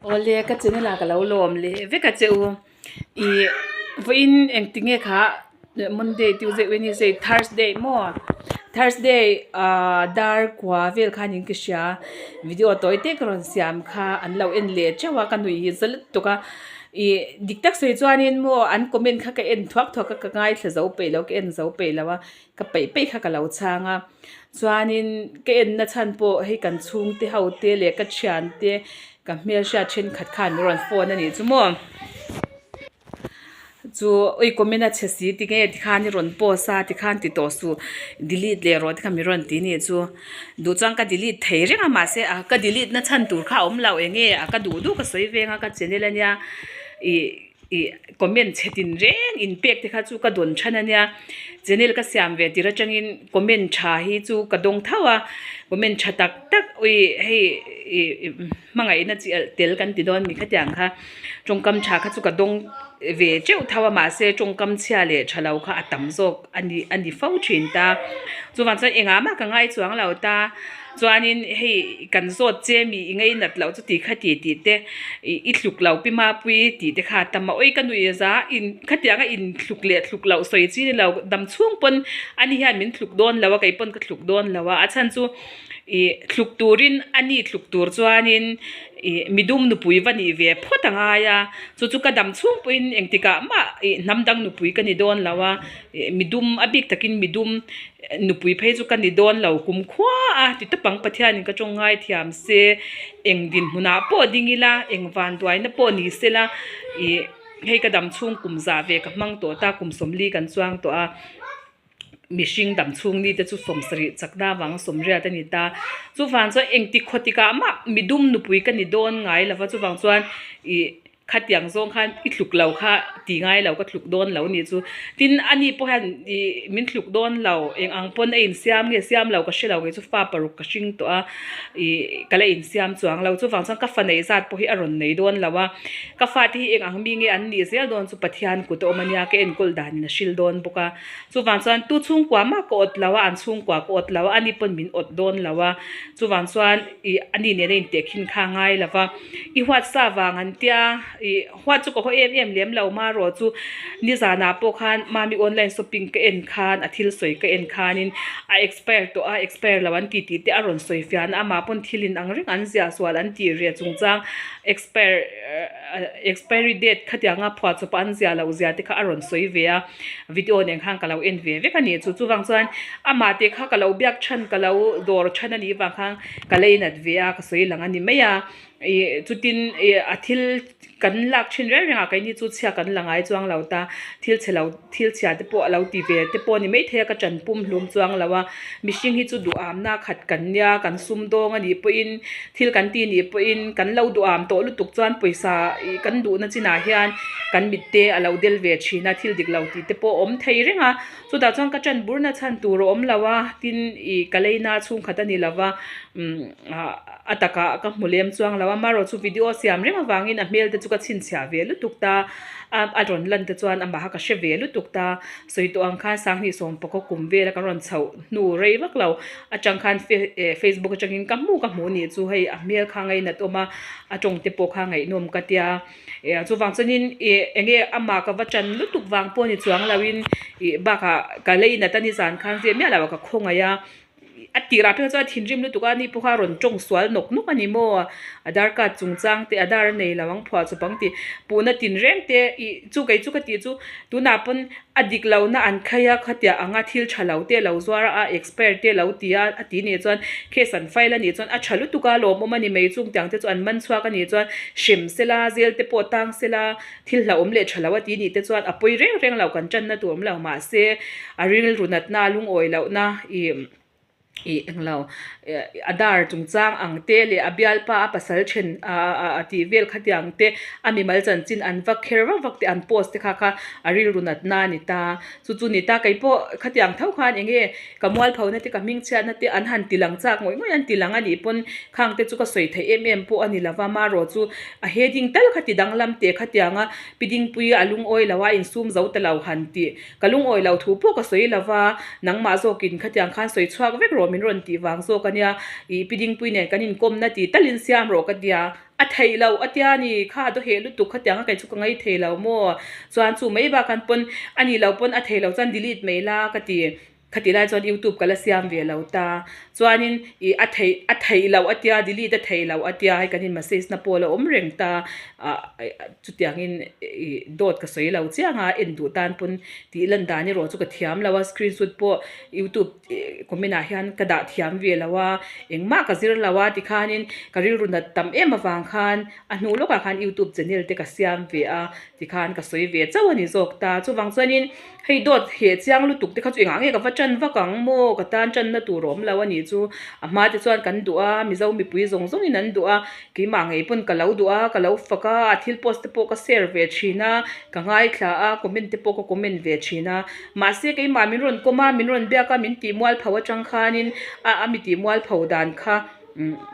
Awle ka channel ah ka lo lawm leh vek a che u ih vawiin engtinge kha Monday Tuesday Wednesday Thursday maw Thursday ah dar kua vel khan in ka hria video tawi te ka rawn siam kha an lo en leh teuh a ka nuih hi za lutuk a ih dik tak sawi chuanin maw an comment kha ka en thuak thuak a ka ngaithla zo peih lo ka en zo peih lo a ka peih peih kha ka lo chhang a chuanin ka enna chhan pawh hei kan chhungte ho te leh ka thiante ka hmelhriat thenkhat khan min rawn phone a nih chu maw chu ui comment a chhe si tinge tikhan i rawn post a tikhan ti tawh suh delete leh rawh te kha min rawn ti nih chu duh chuan ka delete thei reng a mahse a ka delete na chhan tur kha a awm lo eng nge a ka duh duh ka sawi veng a ka channel a nia ih. Ih comment chhe tin reng in pek te kha chu ka dawn than a nia channel ka siam ve tir atangin comment tha hi chu ka dawng tho a comment tha tak tak ui hei ih hmangaihna chi alh tel kan ti dawn mi khatiang kha tawngkam tha kha chu ka dawng ve teuh tho a mahse tawngkam chhia leh tha lo kha a tam zawk a ni a ni fo thin ta chuvang chuan engah mah ka ngai chuang lo ta. Chuanin hei kan zawt che mi i ngei nat loh chu ti kha ti tih te ih i tluk lo pi mapui tih te kha a tam a awi ka nuih za in khatianga in tluk leh tluk loh sawi chi ni lo dam chhung pawn ani hian min tluk dawn lo a kei pawn ka tluk dawn lo a a chhan chu ih tluk turin ani tluk tur chuanin ih midum nupui va nih ve phawt a ngai a chu chu ka dam chhung pawhin engtikah mah ih hnam dang nupui ka ni dawn lo a ih midum a bik takin midum. Nupui phei chu ka ni dawn lo kum khua a ti tawp ang Pathianin ka tawng ngai thiam se eng dinhmunah pawh ding ila eng vanduaina pawh ni se la ih hei ka dam chhung kum zah ve ka hmang tawh ta kum sawmli kan chuang tawh a mihring dam chhung ni te chu sawmsarih chakna avanga sawmriat a ni ta chuvang chuan engti khaw tikah mah midum nupui ka ni dawn ngai lova chuvang chuan ih. Khatiang zawng khan i tluk lo kha ti ngai lo ka tluk dawn lo nih chu. Tin ani pawh hian ih min tluk dawn lo eng ang pawn a insiam nge siam lo ka hre lo kei chu fa paruk ka hring tawh a ih ka la insiam chuang lo chuvang chuan ka fa neih zat pawh hi a rawn nei dawn lo a ka fate hi eng ang mi nge an nih zel dawn chu Pathian kut a awm a nia ka enkawl danin a hril dawn bawk a chuvang chuan tu chhungkua mah ka awt lo a an chhungkua ka awt lo a ani pawn min awt dawn lo a chuvang chuan ih ani nena intehkhin kha a ngai lo va. I huat sa vang an tia ih huat chu ka haw em em lem lo marawh chu nizanah pawh khan mami online shopping ka en khan a thil sawi ka en khanin a expire tawh a expire lo an ti tih te a rawn sawi fiah a amah pawn thil in ang reng an ziah sual an tih reh chungchang expire expiry date khatianga phuahchawp an ziah loh zia te kha a rawn sawi ve a video nen khan ka lo en ve vek a ni chu chuvang chuan amah te kha ka lo biak chhan ka lo dawr chhan a nih vang khan. Ka lei nat ve a ka sawi lang a ni mai a ih chutin ih a thil kan lak thin reng reng a keini chu chhia kan la ngai chuang lo ta thil chhe lo thil chhia te pawh a lo ti ve te pawh a ni maithei a ka ṭan pum hlum chuang lo a mihring hi chu duham na khat kan nia kan sum dawng a nih pawhin thil kan ti nih pawhin kan lo duham tawh lutuk chuan pawisa ih kan duhna chinah hian kan mit te a lo del ve thin a thil dik lo tih te pawh a awm thei reng a. Chutah chuan ka ṭan burna chhan tur a awm lo a, tin ih ka leina chhungkhat a ni lo va, umm a takah ka hmu lem chuang lo a, amaherawh chu video siam reng avangin a hmel te chu ka chhinchhiah ve lutuk ta, a a rawn lan te chuan amah kha ka hre ve lutuk ta, sawi tawh ang khan Sanghnih sawmpakaw kum vela ka rawn chhoh hnu rei vak lo atang khan facebook atangin ka hmu ka hmuh nih chu hei a hmel kha ngainat awm a, a tawng te pawh kha ngaihnawm ka tia. Ih chuvang chuanin ih eng nge amah ka va ṭan lutuk vang pawh ni chuang loin ih bakah ka lei nat a ni zan khan zep miah lo a ka khawngaih a a tirah phei chuan a thinrim lutuk a ni pawh kha a rawn tawng sual nawk nawk a ni maw Aadhaar card chungchang te Aadhaar a nei lo ang phuah chawp ang tih puhna tinreng te ih chu kei chu ka tih chu tunah pawn A dik lohna an khai a, khatiah anga thil tha lo te lo zuar a, a expire te lo ti a, a ti nih chuan case an file a nih chuan a tha lutuk a, lawmawm a ni mai chung tiang te chu an man chhuak a nih chuan hrem sela, zel te pawh tang sela, thil hlauhawm leh tha lo a ti nih te chuan a pawi reng reng lo kan tanna tur awm lo mahse a rilru natna a lungawi lohna ih. Ih englo Aadhaar chungchang ang te leh a bialpa a pasal then a tih vel khatiang te a mimal chanchin an va kher vak vak te an post te kha kha a rilru natna a ni ta chu chu ni ta kei pawh khatiang tho khan eng nge ka mualpho na te ka hmingchhiatna te an han ti lang chak ngawih ngawih an ti lang a nih pawn khang te chu ka sawi theih em em pawh a ni lova marawh chu a heading tal kha ti danglam teh khatianga pi dingpui a lungawi lo a insum zo ta lo han tih Ka lungawi lo thu pawh ka sawi lo va, nangmah zawkin khatiang khan sawi chhuak vek rawh min rawn tih vang zawk a nia, ih Pi Dingpui nen kan inkawmna ti talin siam rawh ka tia, A theih loh a tia ni kha daw heh lutuk khatiang a kei chu ka ngai thei lo maw? Chuan chu mai bak an pawn a nih loh pawn a thei loh chuan delete mai la ka ti. Khati lai chuan youtube ka la siam ve lo ta. Chuanin ih a theih a theih loh a tia delete a theih loh a tia hei kan in message na pawh a la awm reng ta. Ah chutiangin ih dawt ka sawi lo chiang a en duh tan pawn tih lan dan erawh chu ka thiam lo a screenshot pawh youtube comment ah hian ka dah thiam ve lo a engmah ka zir lo a tikhanin ka rilru nat tam em avang khan a hnu lawkah khan youtube channel te ka siam ve a tikhan ka sawi ve chauh a ni zawk ta chuvang chuanin hei dawt heh chiang lutuk te kha chu engah nge ka va tan vak ang maw ka tan tanna tur a awm lo a nih chu a hma te chuan kan duh a mizo mipui zawng zawngin an duh a keimah ngei pawn ka lo duh a ka lo fak a a thil post te pawh ka share ve thin a ka ngaithla a comment te pawh ka comment ve thin a. Mahse keimah min rawn kawm a, min rawn biak a, min tih mualpho atang khanin a a mi tih mualpho dan kha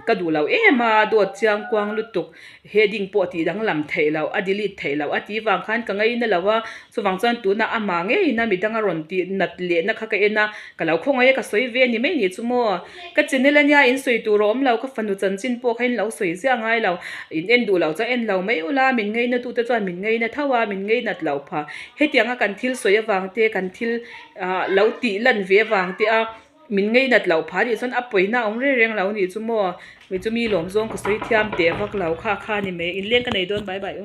ka duh lo em a, dawt chiang kuang lutuk heading pawh tih danglam theih loh, a delete theih loh a tih vang khan ka ngaina lo a, chuvang chuan tunah amah ngeiin a midang a rawn tih nat lehna kha ka en a, ka lo khawngaih a ka sawi ve a ni mai ni chu maw. Ka channel ania in sawi tur a awm lo, ka fanu chanchin pawh kha in lo sawi ziah ngai lo, in en duh loh chuan en lo mai ula, min ngaina tute chuan min ngaina tho a, min ngainat loh phah. Hetianga kan thil sawi avang te, kan thil ah lo tih lan ve avang te a min ngainat loh phah anih chuan a pawina a awm reng reng lo anih chu maw, kei chu mi lawm zawng ka sawi thiam teh vak lo kha kha a ni mai, inleng ka nei dawn bye bye u.